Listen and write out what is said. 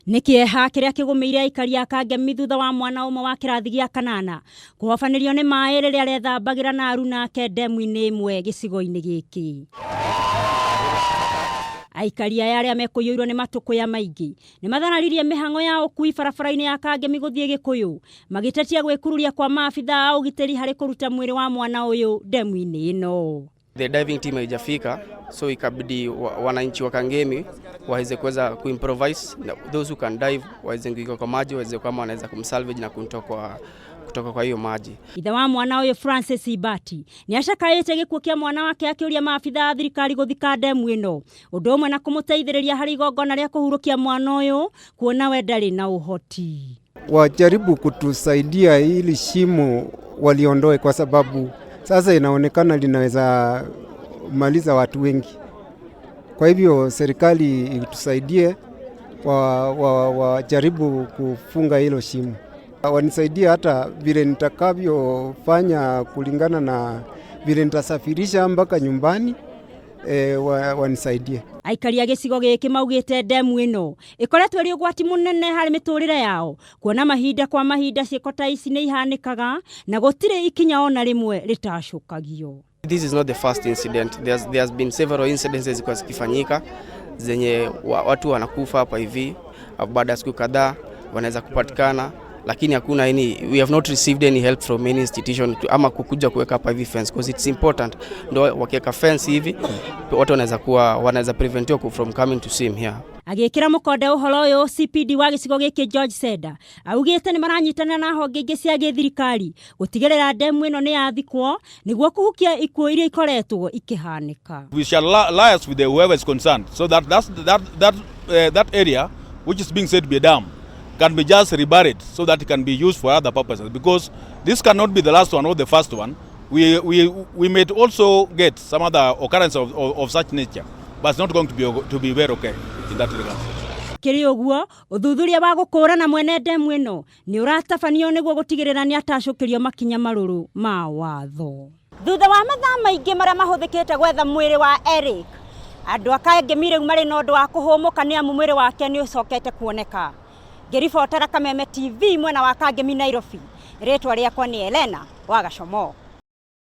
Nĩ kĩeha kĩrĩa kĩgũmĩire aikari a Kangemi thutha wa mwana ũmwe wa kĩrathi gĩa kanana kũhobanĩrio nĩ maĩ rĩrĩa arethambagĩra na aruna ake ndemu-inĩ ĩmwe gĩcigo-inĩ gĩkĩ. Aikari aya arĩa mekũiyũirwo nĩ matũkũya maingĩ nĩ mathararirie mĩhang'o ya ũkui barabara-inĩ ya Kangemi gũthiĩ Gĩkũyũ magĩtetia gwĩkururia kwa maabitha a ũgitĩri harĩ kũruta mwĩrĩ wa mwana ũyũ ndemu-inĩ ĩno. The diving team haijafika, so ikabidi wananchi wa Kangemi waweze kuweza kuimprovise, those who can dive waweze kuingia kwa maji, waweze kama wanaweza kumsalvage na kumtoa kwa kutoka kwa hiyo maji. Ithe wa mwana ũyũ Francis Ibati nĩ acakaĩte gĩkuũ kĩa mwana wake akĩũria maabitha a thirikari gũthika ndemu ĩno ũndũ ũmwe na kũmũteithĩrĩria harĩ igongona rĩa kũhurũkia mwana ũyũ kuona we ndarĩ na ũhoti. Wajaribu kutusaidia ili shimo waliondoe, kwa sababu sasa inaonekana linaweza maliza watu wengi. Kwa hivyo serikali itusaidie, wajaribu kufunga hilo shimo, wanisaidie hata vile nitakavyofanya kulingana na vile nitasafirisha mpaka nyumbani. Wanisaidie. Aikari a gĩcigo gĩkĩ maugĩte ndemu ĩno ĩkoretwo ĩrĩ ũgwati mũnene harĩ mĩtũrĩre yao kuona mahinda kwa mahinda ciĩko ta ici nĩ ihanĩkaga na gũtirĩ ikinya ona rĩmwe rĩtacũkagio. This is not the first incident. There's been several incidents zilikuwa zikifanyika zenye watu wanakufa hapa hivi, baada ya siku kadhaa wanaweza kupatikana, lakini hakuna any, we have not received any help from any institution ama kukuja kuweka hapa hivi fence, because it's important. Ndio wakiweka fence hivi watu wanaweza kuwa wanaweza preventiwa from coming to swim here. Agĩkĩra mũkonde ũhoro ũyũ, CPD wa gĩcigo gĩkĩ George Seda augĩte nĩ maranyitanĩra na honge ingĩ cia gĩthirikari gũtigĩrĩra ndemu ĩno nĩ yathikwo nĩguo kũhukia ikuũ iria ikoretwo ikĩhanĩka. We shall liaise with the whoever is concerned so that that area which is being said to be a dam can be just reburied so that it can be used for other purposes, because this cannot be the last one or the first one. We may also get some other occurrence of such nature, but it's not going to be very okay in that regard. Kĩrĩ ũguo, ũthuthuria wa gũkũũrana mwene ndemu ĩno nĩ ũratabanio nĩguo gũtigĩrĩra nĩ atacũkĩrio makinya marũrũ ma watho. Thutha wa mathaa maingĩ marĩa mahũthĩkĩte gwetha mwĩrĩ wa Eric, andũ a Kangemi rĩu marĩ na ũndũ wa kũhũmũka nĩ amu mwĩrĩ wake nĩ ũcokete kuoneka. Ngĩribotera Kameme TV mwena wa Kangemi, Nairobi, rĩtwa rĩakwa nĩ Elena wa Gacomo.